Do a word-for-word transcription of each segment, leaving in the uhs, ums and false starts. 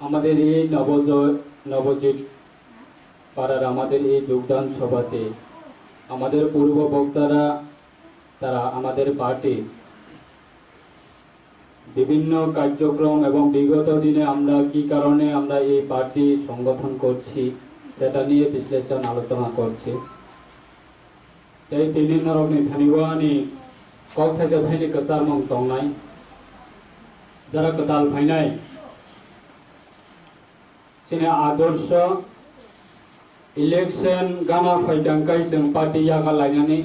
আমাদের এই নবজ-, নবজিত পাড়ার আমাদের এই যোগদান সভাতে আমাদের পূর্ব বক্তারা, তারা আমাদের পার্টি বিভিন্ন কার্যক্রম এবং বিগত দিনে আমরা কি কারণে আমরা এই পার্টি সংগঠন করছি, সেটা নিয়ে বিশ্লেষণ আলোচনা করছে। Tei tini norokni thani o ani kok thaisa thaini kwcharmung tongnai, jara kwtal phainai. Chini adorsho election gana phaikha hwnkhe chwng party yaga lainani,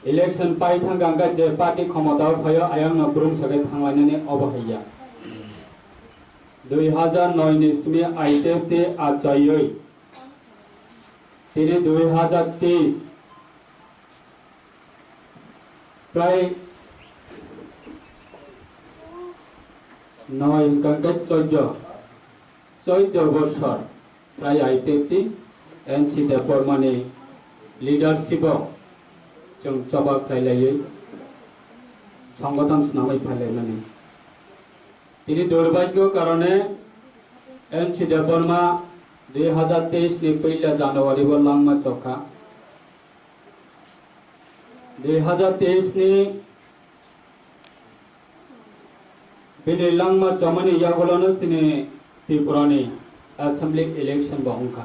election paithangkha hwnkhe je party khomotao phaio ayangno brum sakhe thanglainani obo haiya. Dui hazar noi ni simi I P F T achaiwi tini dui hazar teis prai noi hwnkhe choddo, choddo bosor prai I P F T N C Debbarmani leadership o chwng choba khlailaiwi songothon swnamwi phailaimani. Tini durbhagyo karone N C Debbarma dui hazar teis ni puila January o langma chokha. Dui hazar teis ni bini langma chomani yagulono chini Tripura ni assembly election bo wngkha.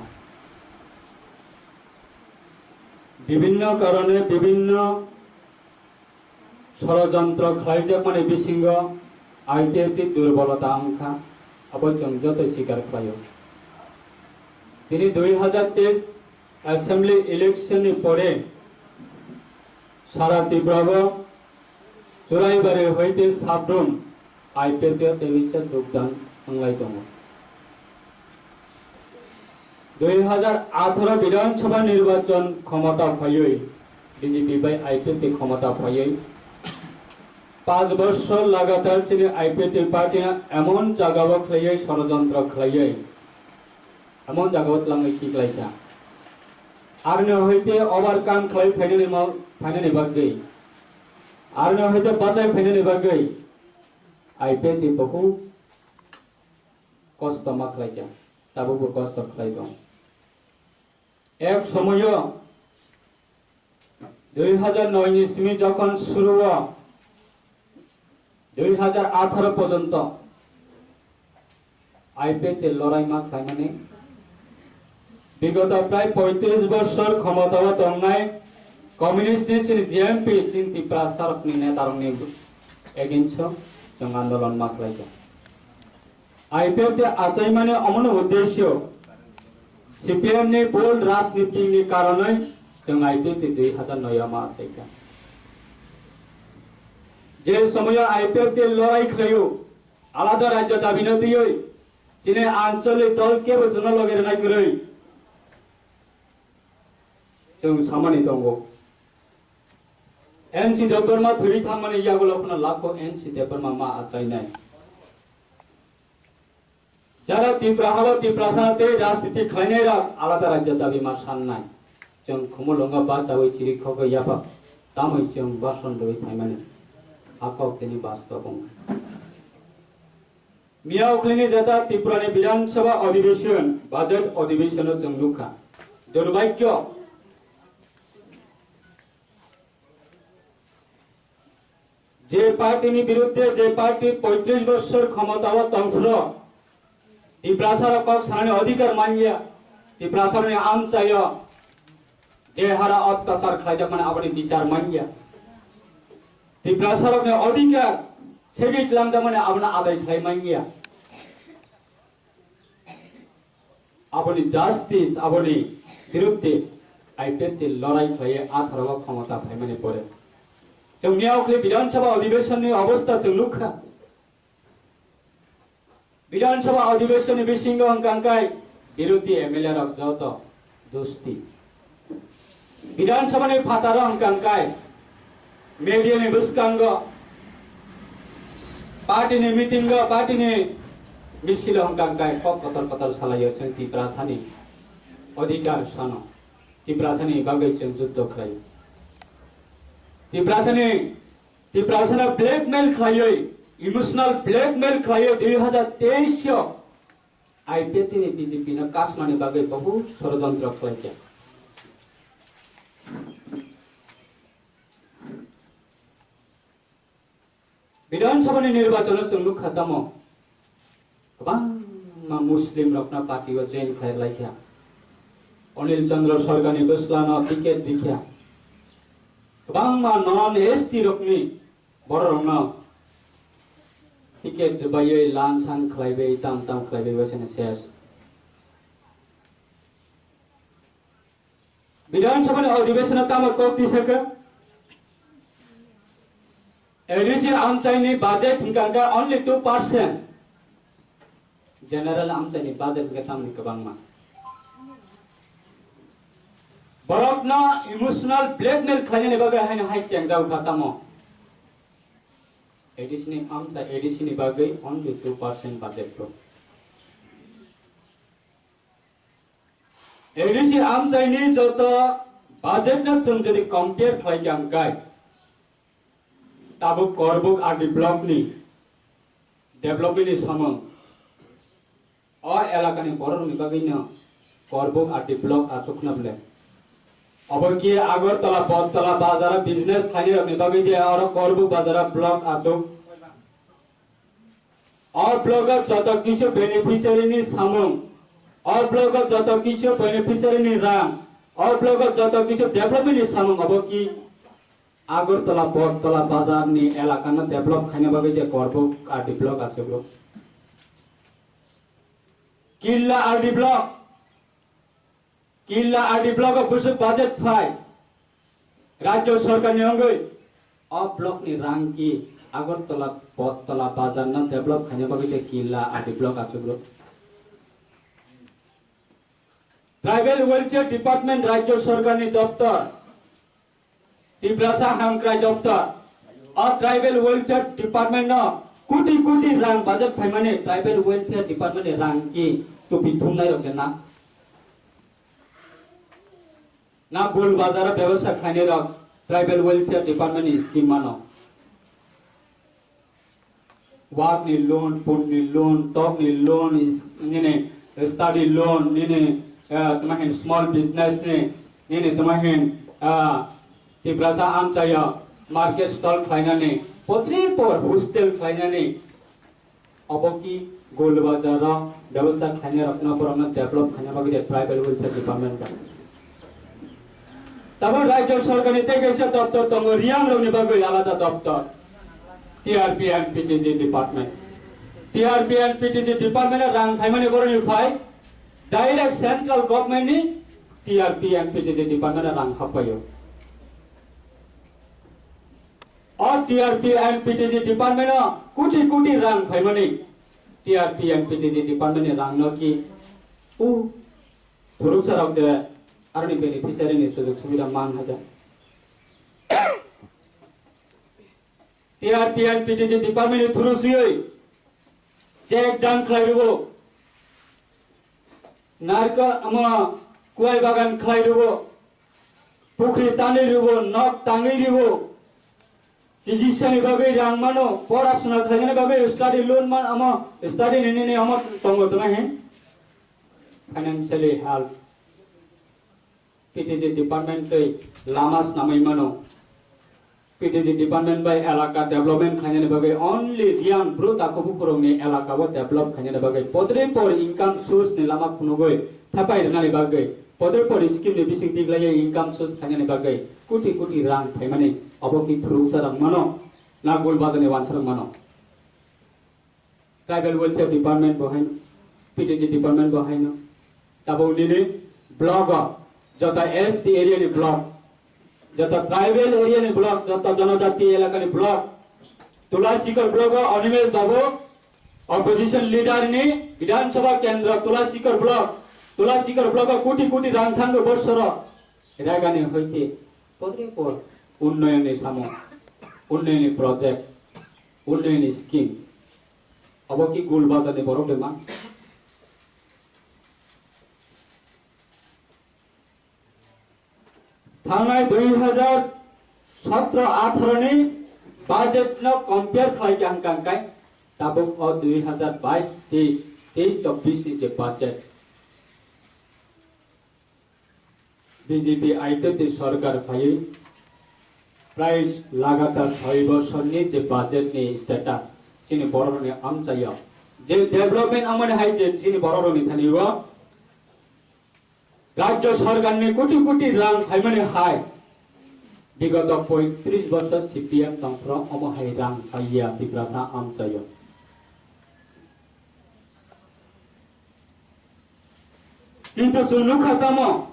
Bibinno karone bibinno sorojontro khlaijakmani bisingo I P F T durbolota wngkha, abo chwng joto sikar khlaio. Tini dui hazar teis assembly election ni pore sara Tripura o Churaibari hoite Sabrum I P F T o tebisa jogdan wnglai tongo. Dui hazar atharo Bidhan Sabha nirbachon khomota phaiwi B J P bai I P F T khomota phaiwi panch bochor lagatar chini I P F T party no emon jagao khlaiwi sorojontro khlaiwi emon jagao twlangwi kiklaikha. Aroni hoite overcome khlai phainani ma-, phainani bagwi, aroni hoite bachai phainani bagwi I P F T bohut kosto ma khlaikha, tabukbo kosto khlai tong. Ek somoyo dui hazar noi ni simi jokhon suru o, dui hazar atharo porjonto I P F T lorai ma khlaimani, bigoto prai poitris bosor khomotao tongnai communist ni chini G M P chini Tiprasarokni netarokni against o chwng andolon ma khlaikha. I P F T achaimani omono uddesyo C P M ni bul rajniti ni karonoi chwng I P F T dui hazar noi o ma achaikha. Je somoyo I P F T lorai khlaio, alada rajyo dabino twiwi chini anchalik dol kebo chwngno loge rwnai kwrwi chwng samani tongo. N C Debbarma thwi thangmani yagulo phano lakho N C Debbarma ma achainai. Jara Tipra habo Tiprasano tei rajniti khlainairok alada rajyo dabi ma sannai. Chwng Khumulwngo bachaui chirikhogwi yapha tamwi chwng bason rwui phaimani. A kok tini bastob wngkha. Miya ukhlini jeta Tripurani Bidhan Sabha Adhiveshon, Budget Adhiveshono chwng nukha. Durbhagyo, je party ni biruddhe je party poitris bosor khomotao tongphuru, Tiprasarok kok sanani adhikar manya, Tiprasarokni amchaio je hara otyachar khlaijakmani aboni bichar manya, Tiprasarokni adhikar segwi chlamjakmani abono adai khlai manya. Aboni justice, aboni biruddhe I P F T lorai khlaiwi atharo o khomota phaimani pore. Chwng miyao khe Bidhan Sabha Adhiveshon ni obostha chwng nukha. Bidhan Sabha Adhiveshon ni bisingo hwnkha hwnkhe biruddhi M L A rok joto dusti. Bidhan Sabha ni phataro hwnkha hwnkhe media ni bwskango, party ni meeting o, party ni misil o hwnkha hwnkhe kok kotor kotor salaio chwng Tiprasani adhikar sano, Tiprasani bagwi chwng juddo khlaio. Tiprasani, Tiprasano blackmail khlaiwi, emotional blackmail khlaiwi dui hazar teis o I P F T ni B J P no kasmani bagwi bohu sorojontro khlaikha. Bidhan Sabha ni nirbachon o chwng nukha tamo kwbangma Muslim rokno party o join khlai laikha. Anil Chandra Sarkar ni bwsla no ticket rikha. Kwbangma non S T rokni borok rokno ticket rwbaiwi lan san khlaiwi tam tam khlaiwi waisano ses. Bidhan Sabha ni adhiveshon o tamo kok tisaka. A D C amchai ni budget hingka hingka only two percent. General amchai ni budget hingka tamni kwbangma. Borok no emotional blackmail khlainani bagwi haino hai chengjao kha tamo. A D C ni amchai A D C ni bagwi only two percent budget to. A D C amchaini joto budget no chwng jodi compare khlai kha hwnkhe, tabuk Korbuk R D block ni development ni samung o elakani borok ni bagwi no Korbuk R D block achukna bwle. Obo ki Agartala, Bottola bazar business khlainai rok ni bagwi de oro Korbuk bazar block achuk. O blogo joto kisu beneficiary ni samung, o blogo joto kisu beneficiary ni rang, o blogo joto kisu development ni samung, obo ki Agartala, Bottola bazar ni elaka no develop khaina bagwi je Korbuk R D block achukgo. Killa R D block, Killa R D block o bwswk budget phai, Rajya Sarkar ni wngwi o block ni rang ki Agartala, Bottola bazar no develop khaina bagwi tei Killa R D block achukgo. Tribal Welfare Department Rajya Sarkar ni doptor, Tiprasa Hamkrai Doptor, o Tribal Welfare Department no koti koti rang budget phaimani Tribal Welfare Department ni rang ki tupi thumnai rok de na? Na Gul Bazar o bebasa khlainai rok Tribal Welfare Department ni scheme mano? Wak ni loan, pun ni loan, tok ni loan, is-, nini study loan, nini, ah, tama hin small business ni, nini tama hin, ah, Tiprasa amchaya market stall khlainani, potri por hostel khlainani, obo ki Gul Bazar o bebasa khlainai rokno borokno develop khaina bagwi de Tribal Welfare Department ba. Tabuk Rajya Sarkar ni tei kaisa doptor tongo, Reang rok ni bagwi alada doptor, T R P and P T G department. T R P and P T G department o rang phaimani boroni phai direct central government ni T R P and P T G department o rang happaio. O T R P and P T G department o koti koti rang phaimani T R P and P T G department ni rang no ki u phuruksa rok de aroni beneficiary ni sujog subida man haja. T R P and P T G department ni through siyoi check dam khlai rwo, narikol ama kuai bagan khlai rwo, pukhri tanwi rwo, nok tangwi rwo, chikitsa ni bagwi rang mano, pora suna khlainani bagwi study loan man ama study ni nini ama tongo tongma hin financially help. P T G department tei lama snamwi mano. P T G department bai elaka development khainani bagwi only Reang bru takhuk bukurokni elaka o develop khainani bagwi potri por income source ni lama phunugwi thapai rwnani bagwi potri por scheme ni bising tiglaiwi income source khainani bagwi koti koti rang phaimani obo ki phuruksa rang mano na Gul Bazar ni wansa rang mano. Tribal Welfare Department bo haino, P T G Department bo haino. Tabuk nini block o, joto S T area ni block, joto tribal area ni block, joto jonojati elaka ni block. Tulasikor block o Animesh Babu, opposition leader ni Bidhan Sabha Kendra Tulasikor block, Tulasikor block o koti koti rang thango borsoro. Ragani hoite potri por unnoyon ni samung, unnoyon ni project, unnoyon ni scheme. Obo ki Gul Bazar ni borok de ma? Thangnai dui hajar sotro atharo ni budget no compare khlai khe ang kangkai tabuk o dui hajar bais teis teis chobbish ni je budget, B J P I P F T sorkar phaiwi prai lagatar soi bosorni je budget ni status chini bororokni amchaio je development wngmani hai je chini bororokni thani o Rajya sorkarni koti koti rang phaimani hai, bigoto poitris bosor C P M tongphuru omo hai rang phaiya Tiprasa amchaio. Kintu chwng nukha tamo,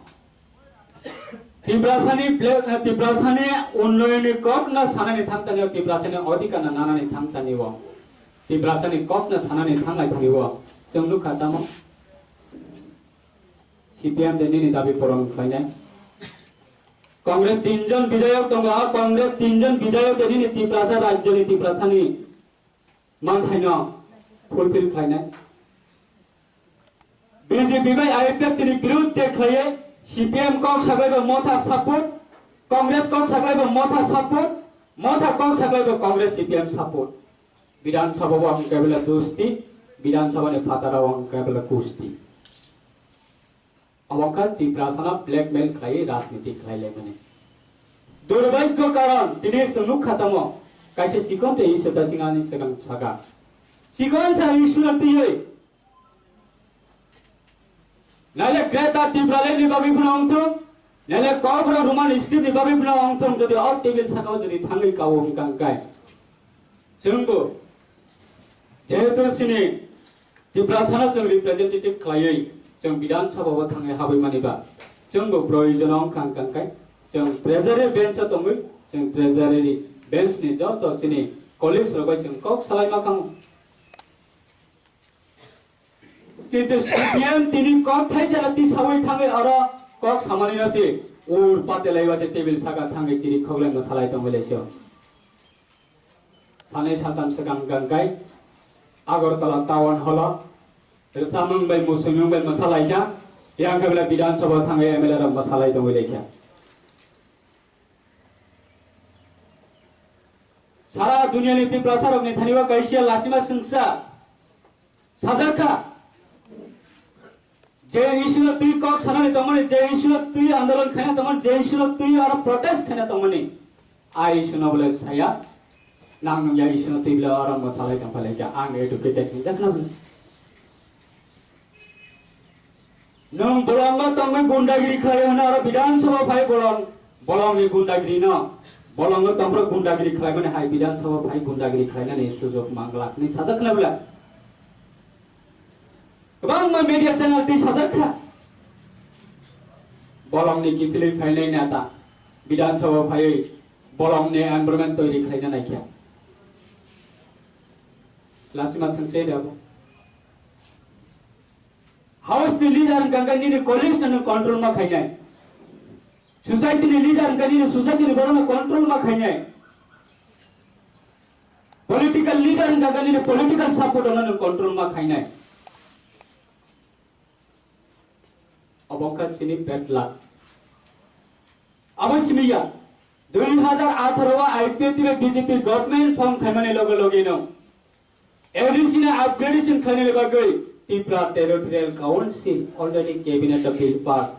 Tiprasani ble-, Tiprasani unnayonni kokno sanani thangtanio, Tiprasani odhikarno nanani thangtanio, Tiprasani kokno sanani thanglai thanio chwng nukha tamo. C P M de nini dabi puron khlainai. Congress tinjon bidhayok tongo, a Congress tinjon bidhayok de nini Tiprasa rajyoni Tiprasani manthaino fulfill khlainai. B J P bai I P F T ni birudde khlaiwi C P M kok saklaibo motha support, Congress kok saklaibo motha support, motha kok saklaibo Congress C P M support. Bidhan Sabha o ang kebela dusti, Bidhan Sabha ni phataro ang kebela kusti. Omo kha Tiprasano blackmail khlai rajniti khlai laimani. Durbhagyo karon tini chwng nukha tamo kaisa chikon tei Ishwar Singh ani swkang saka. Chikon sa Ishwar twiwi naile Greater Tipraland ni bagwi phano wngthung, naile Kokborok Roman script ni bagwi phano wngthung, jodi o table sakao jodi thangwi kao wngkha hwnkhe. Chwngbo jehetu chini Tiprasano chwng representative khlaiwi chwng Bidhan Sabha o thangwi habwi maniba, chwngbo proyojon wngkha hwnkhe chwng treasury bench o tongwi chwng treasury bench ni joto chini colleagues rok bai chwng kok salai ma khamu. Kintu C P M tini kok thaisa rati sawi thangwi oro kok samani no se ur pate laiba se table saka thangwi chiri khoklai mwsalai tongwi laisio. Sanai saltam swkang gangkai Agartala town hall o rwchapmung bai muisumung bai mwsalaikha, yang khe belai Bidhan Sabha thangwi M L A rok mwsalai tongwi laikha. Sara duniani Tiprasa rokni thani o kaisa lasima swngsa sajak kha. Je issue no twi kok sanani tongmani, je issue no twi andolon khaina tongmani, je issue no twi aro protest khaina tongmani, a issue no bole saya, nang nung ya issue no twi bole aro mwsalai tongphalai kha, ang educated hinjak na bole. Nwng bolongo tongwi gundagiri khlai hwnwi aro Bidhan Sabha phai bolong, bolongni gundagiri no, bolongo tongphuru gundagiri khlaimani hai Bidhan Sabha phai gundagiri khlainani sujok manglak hinwi sajak khna bwla. Kwbangma media channel twi sajak kha. Bolongni kiphilwi phainai neta Bidhan Sabha phaiwi bolongni environment toiri khlaina naikha. Lasima swngse da bo. House ni leader hwnkha khe nini colleagues no control ma khainai. Society ni leader hwnkha nini society ni borok no control ma khainai. Political leader hwnkha khe nini political support no control ma khainai. Obo wngkha chini bad luck. Abo simi ya, dui hazar atharo o I P F T bai B J P government form khaimani loge loge no A D C ni upgradation khlainani bagwi Tripura Territorial Council already cabinet o bill pass.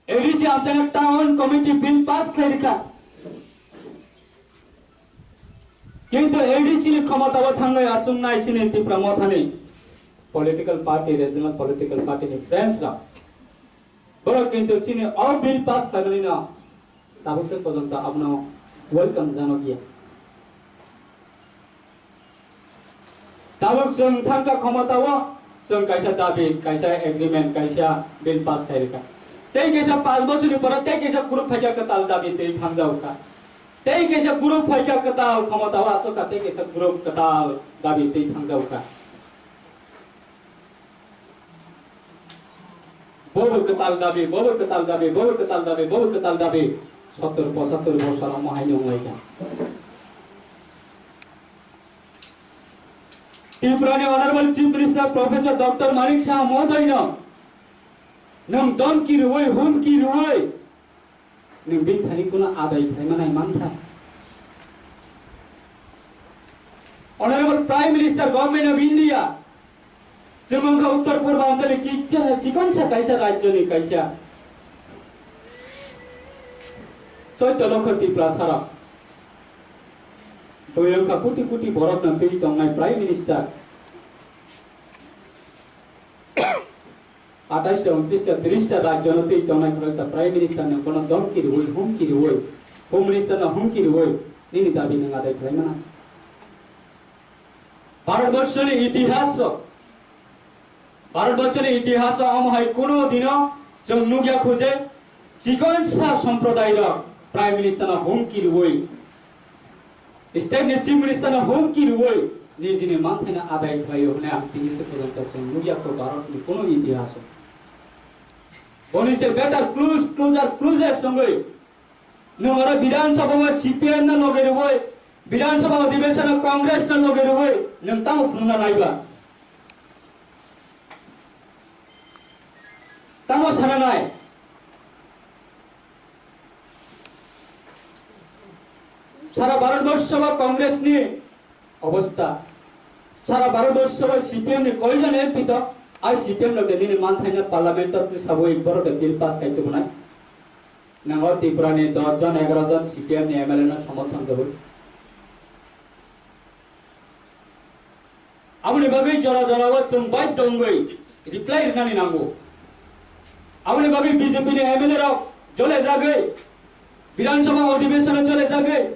A D C amchaina town committee bill pass khlai rikha. Kintu A D C ni khomota o thangwi achuknai chini Tipra Mothani political party, regional political party ni friends rok. Borok kintu chini o bill pass khlainani no tabuk se porjonto abono welcome jano giya. Tabuk chwng thangkha khomota o, chwng kaisa dabi, kaisa agreement, kaisa bill pass khai rikha. Tei kaisa panch bochorni pore tei kaisa group phaikha kwtal dabi tei thangjao kha. Tei kaisa group phaikha kwtal khomota o achukha, tei kaisa group kwtal dabi tei thangjao kha. Bobo kwtal dabi, bobo kwtal dabi, bobo kwtal dabi, bobo kwtal dabi. Sottor, pochattor bosor omo haino wnglaikha. Tripura ni Honorable Chief Minister Professor Doctor Manik Saha Mohodoy no nwng domki rwui, humki rwui nwng bini thani kuno adai khlaima nai mankha. Honorable Prime Minister Government of India Chwng wngkha Uttor Purbanchal ni kisa chikonsa kaisa rajyoni kaisa choddo lokho Tiprasarok. Boi wngkha koti koti borokno twi tongnai Prime Minister. Atais ta, untris ta, tris ta rajyono twi tongnai khoroksa Prime Minister no bono domki rwui, humki rwui, Home Minister no humki rwui nini dabi nwng adai khlai mano. Bharatborsho ni itihas o, Bharatborsho ni itihas o omo hai kuno dino chwng nukya kho je chikonsa somprodai rok Prime Minister no humki rwui, State ni Chief Minister no humki rwui nijini manthaino adai khlaio hwnwi ang tini se porjonto chwng nukya kho Bharat ni kuno itihas o. Boni se better close, closer, closest wngwi nwng oro Bidhan Sabha o C P M no loge rwui, Bidhan Sabha Adhiveshon o Congress no loge rwui nwng tamo phunukna naiba? Tamo sana nai? Sara Bharatborsho o Congress ni obostha, sara Bharatborsho o C P M ni koijon M P to, ai C P M rok de nini manthaino Parliament o tisabwi borok de bill pass khai tubunai. Nango Tripura ni dos jon, egaroh jon C P M ni M L A no somorthon rwui. Aboni bagwi jora jora o chwng baidhyo wngwi reply rwnani nango. Aboni bagwi B J P ni M L A rok jole jagwi, Bidhan Sabha Adhiveshon o jole jagwi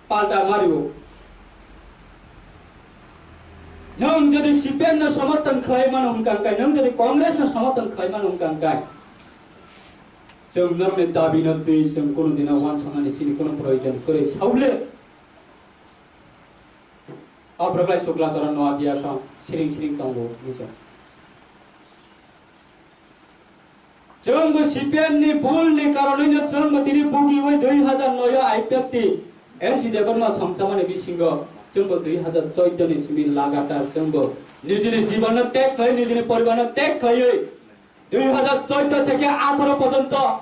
palta mario. Nwng jodi C P M no somorthon khlai mano hwnkha hwnkhe, nwng jodi Congress no somorthon khlai mano hwnkha hwnkhe, chwng norokni dabi no twi chwng kunu dino uansuknani chini kunu proyojon kwrwi. Saule Aphraklai Chukla Charan Noatia song siring siring tongo hinwi chwng. Chwngbo C P M ni bul ni karonwi no chwngbo tini bugiwi dui hazar noi o I P F T N C Debbarma songchamani bisingo chwngbo dui hazar choudo ni simi lagatar chwngbo nijini jiban no teg khlai, nijini poribar no teg khlaiwi dui hazar choudo theke atharo porjonto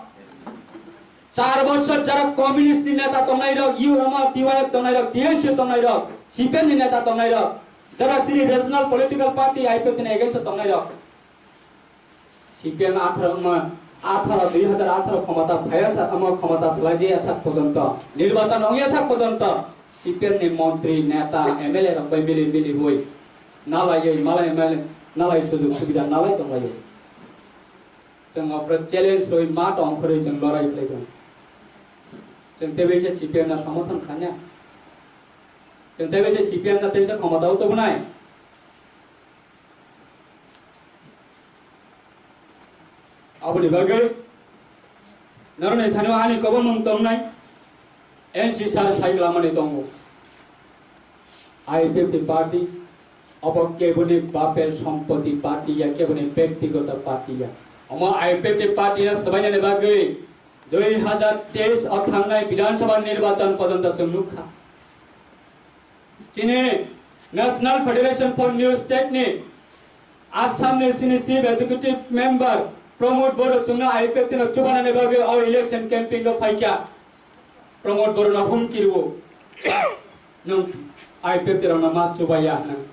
char bochor jara communist ni neta tongnai rok, U M R, T Y F tongnai rok, T S U tongnai rok, C P M ni neta tongnai rok, jara chini regional political party I P F T ni against o tongnai rok, C P M atharo wngma, atharo dui hazar atharo khomota phaiya sak, omo khomota swlaijiya sak porjonto, nirbachon wngya sak porjonto, C P M ni montri, neta, M L A rok bai mili mili hui nalaiwi, malai M L A nalai sujug subida nalai tonglaio. Chwng aphra challenge rwi ma tong khorwi chwng lorai khlai tongo. Chwng teibo se C P M no somorthon khlanya. Chwng teibo se C P M no teibo se khomota o tubunai. Aboni bagwi norokni thani o ani kobomung tongnai. N C sir saiklamani tongo. I P F T party obo keboni bapel sompoti party ya, keboni bektigoto party ya. Omo I P F T party no swbainani bagwi dui hazar teis o thangnai Bidhan Sabha nirbachon porjonto chwng nukha. Chini National Federation for New State ni Assam ni chini Chief Executive Member Pramod Boro chwngno I P F T no chubanani bagwi o election campaign o phaikha. Pramod Boro no humki rwo. Nwng I P F T rok no ma chubaya hwnwi.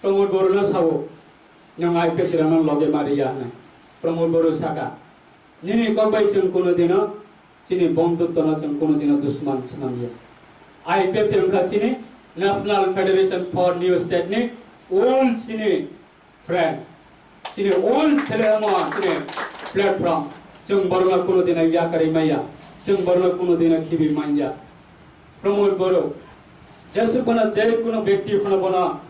Pramod Boro no sao, nwng I P F T rok no loge ma riya hwnwi. Pramod Boro saka, nini kok bai chwng kuno dino chini bondhutto no chwng kuno dino dusman swnam ya. I P F T wngkha chini National Federation for New State ni old chini friend, chini old thele omo chini platform, chwng borokno kuno dino yakarwi maya, chwng borokno kuno dino khibi manya. Pramod Boro, jesuk bono je kuno bekti phano bono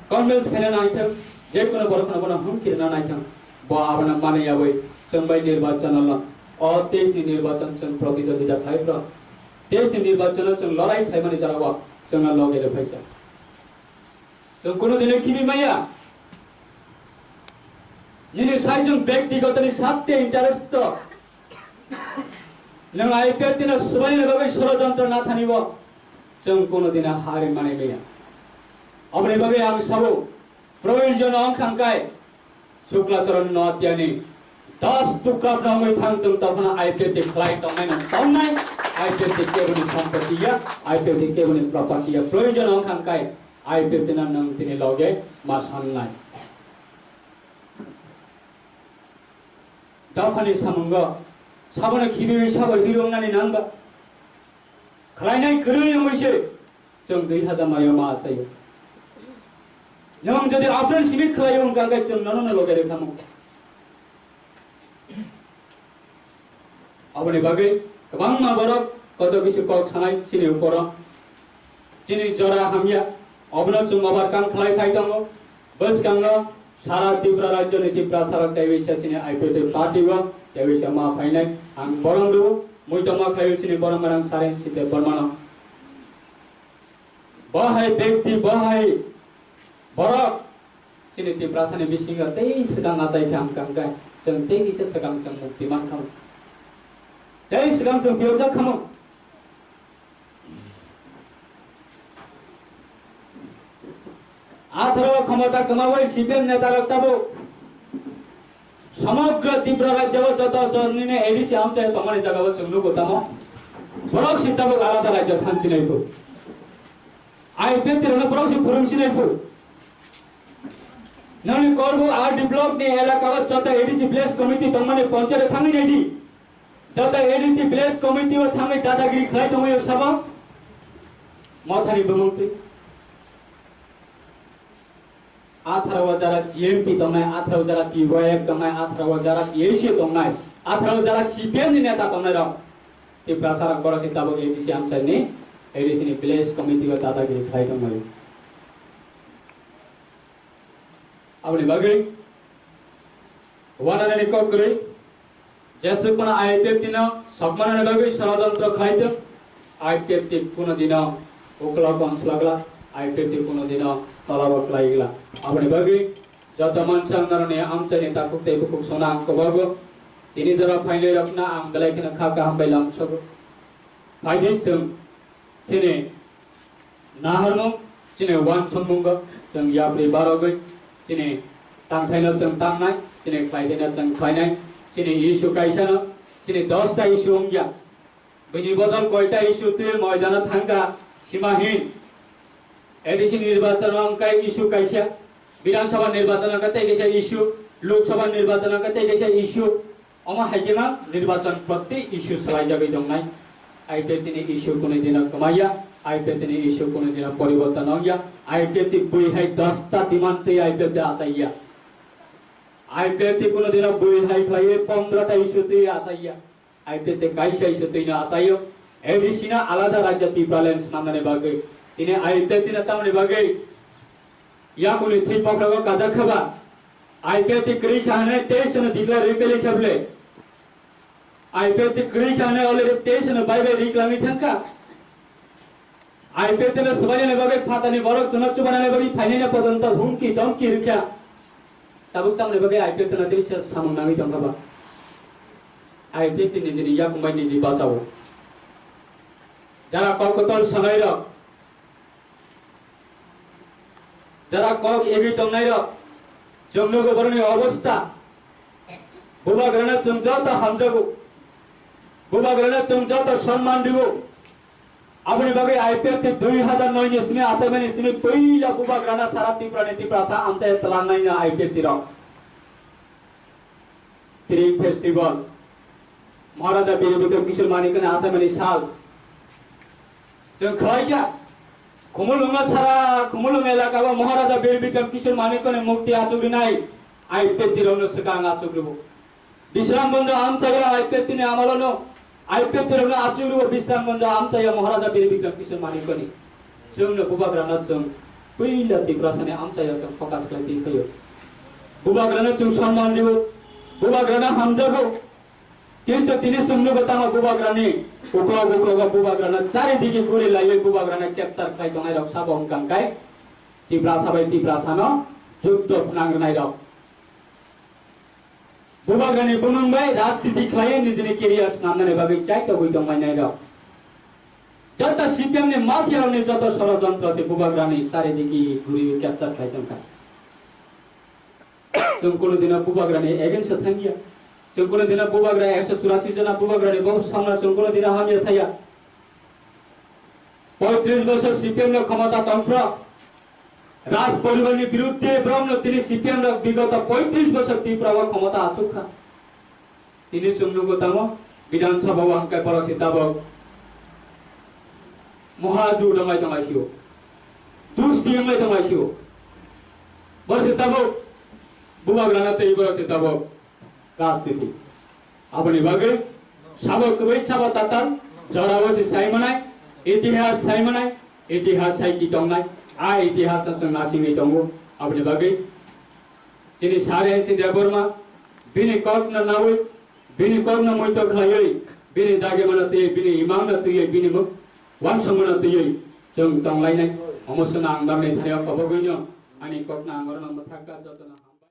convince khaina naithok, je kuno borok phano bono humkirna naithok, bo abono mani yawi chwng bai nirbachon no, o teis ni nirbachon chwng protidwondita khlai phro, teis ni nirbachon no chwng lorai khlaimani jora o chwng no loge le phaikha. Chwng kuno dino khibi maya. Nini saichung bektigotoni satte interest to. Nwng I P F T no swbaini bagwi sorojontro nathani bo chwng kuno dino hari mani maya. Oboni bagwi ang sabo, proyojon wngkha hwnkhe Chukla Charan Noatiani das tukra phano wngwi thang tong, tongphano I P F T khlai tongnai no tongnai. I P F T keboni sompoti ya, I P F T keboni property ya. Proyojon wngkha hwnkhe I P F T no nwng tini loge ma sannai. Dophani samungo sabono khibiwi sabo hiro wngnani nang ba? Khlainai kwrwi wngwi se chwng dui hazar mayo ma achaio. Nwng jodi afrain simi khlaio wngkha hwnkhe chwng nono no loge rwkha mo. Aboni bagwi kwbangma borok koto kisi kok sanai chini uporo. Chini jora hamya, obono chwng overcome khlai phai tongo. Bwskango sara Tripura rajyoni Tiprasarok teiwi sa chini I P F T party o teiwi sa ma phainai. Ang borom rw, muitoma khlaio chini borom gwnang Saren Site Bormano. Bo hai bekti, bo hai borok chini Tiprasani bisingo tei swkang achai kha wngkha hwnkhe chwng tei kisa swkang chwng mukti man kha. Tei swkang chwng phiyokjak kha mo. Atharo khomota kwmawi C P M netarok tabuk somogra Tripura rajyo o joto jonini A D C amchai tongmani jaga o chwng nugo tamo. Borok si tabuk alada rajyo sanchi naiku. I P F T rokno borok si phwrwng si naiku. Nangni Korbu R D block ni elaka o joto A D C village committee tongmani ponchayat thangwi naidi. Joto A D C village committee o thangwi dadagiri khlai tongwi o sabo. Mothani bumung twi. Atharo o jara G M P tongnai, atharo o jara T Y F tongnai, atharo o jara T A C tongnai, atharo o jara C P M ni neta tongnai rok. Tiprasa rok borok se tabuk A D C amchai ni, A D C ni village committee o dadagiri khlai tongmani. Aboni bagwi wananani kok kwrwi. Jesuk mano I P F T no sokmanani bagwi sorojontro khlai tong. I P F T kuno dino uklok ongslok glak, I P F T kuno dino tolabo khlai glak. Aboni bagwi joto mansa naroni amchaini takhuk tei bukhuk songno ang kobogo. Tini jora phainai rokno ang belai kheno kha kaham bai lamsogo. Phaidi chwng chini naharmung, chini uansukmungo chwng yapri barogwi, chini tangthaino chwng tangnai, chini khlaithaino chwng khlainai, chini issue kaisano, chini dosta issue wngya. Bini bodol koita issue twi moidano thangkha, simahin A D C nirbachon wngkha issue kaisa, Bidhan Sabha nirbachon wngkha tei kaisa issue, Lok Sabha nirbachon wngkha tei kaisa issue. Omo hai khe ma nirbachon protti issue swlaijagwi tongnai. I P F T ni issue kunu dino kwmaiya, I P F T ni issue kunu dino poriborton wngya, I P F T bui hai dosta demand twi I P F T achaiya. I P F T kunu dino bui hai khlaiwi pondro ta issue twi achaiya. I P F T kaisa issue twi no achaio. A D C no alada rajya Tipraland swnamnani bagwi. Tini I P F T no tamni bagwi yakuni thwi bokhrogo kajak kha ba? I P F T kwrwi kha hwnwi tei sono declare ripeli kha ble. I P F T kwrwi kha hwnwi already tei sono bai bai riklangwi thangkha. I P F T no swbainani bagwi phatani borok sono chubanani bagwi phainani pojonto humki domki rwkha. Tabuk tamni bagwi I P F T no tei se samung nangwi tongkha ba? I P F T nijini yakung bai niji bachao. Jara kok kotor sanai rok, jara kok egwi tongnai rok, chwng nugo borokni obostha. Bubagrano chwng joto hamjago, bubagrano chwng joto sonman rwo. Aboni bagwi I P F T dui hazar noi ni simi achaimani simi puila bubagrano sara Tripura ni Tiprasa amchai twlangnai no I P F T rok. Spring Festival, Maharaja Bir Bikram Kishore Manikya ni achaimani sal. Chwng khlai kha, Khumulwng no sara Khumulwng elaka o Maharaja Bir Bikram Kishore Manikya ni murti achuk rinai I P F T rok no swkang achuk rwo. Bisramganj amchaya I P F T ni amalo no I P F T rok no achuk rwo Bisramganj amchaya Maharaja Bir Bikram Kishore Manikya ni. Chwng no bubagra no chwng puila Tiprasa ni amchaya chwng focus khlai twi phaio. Bubagra no chwng sonman rwo, bubagra no hamjago. Kintu tini chwng nugo tamo bubagra ni uklok uklok o bubagra no charidigi guri laiwi bubagra no capture khlai tongnai rok sabo wngkha hwnkhe Tiprasa bai Tiprasa no juddo phnang rwnai rok. Bubagrani bumung bai rajniti khlaiwi nijini career swnamnani bagwi chai togwi tonglainai rok. Joto C P M ni mafia rokni joto sorojontro se bubagrani charidigi guri capture khlai tongkha. Chwng kuno dino bubagrani against o thangya. Chwng kuno dino bubagra ekso churasi jona bubagrani bo samna chwng kuno dino hamya saya. Poitris bosor C P M no khomota tongphro, Raj poribar ni birudde borok no tini C P M rok bigoto poitris bosor Tripura o khomota achuk kha. Tini chwng nugo tamo, Bidhan Sabha o hwnkhai borok se tabok moha ju wnglai tonglaisio, dusti wnglai tonglaisio, borok se tabok bubagrana tei borok se tabok rajniti. Aboni bagwi sabo kwbwi sabo tatal jorao se sai manai, itihas sai manai, itihas sai ki tongnai, a itihas no chwng nasingwi tongo. Aboni bagwi chini Sir N C Debbarma bini kokno nawi, bini kokno muito khlaiwi, bini dagimano twiwi, bini imangno twiwi, bini muk-, wansukmano twiwi chwng tonglainai. Omo swkno ang norni thani o kobogwino ani kokno ang orono mwthakka jotono.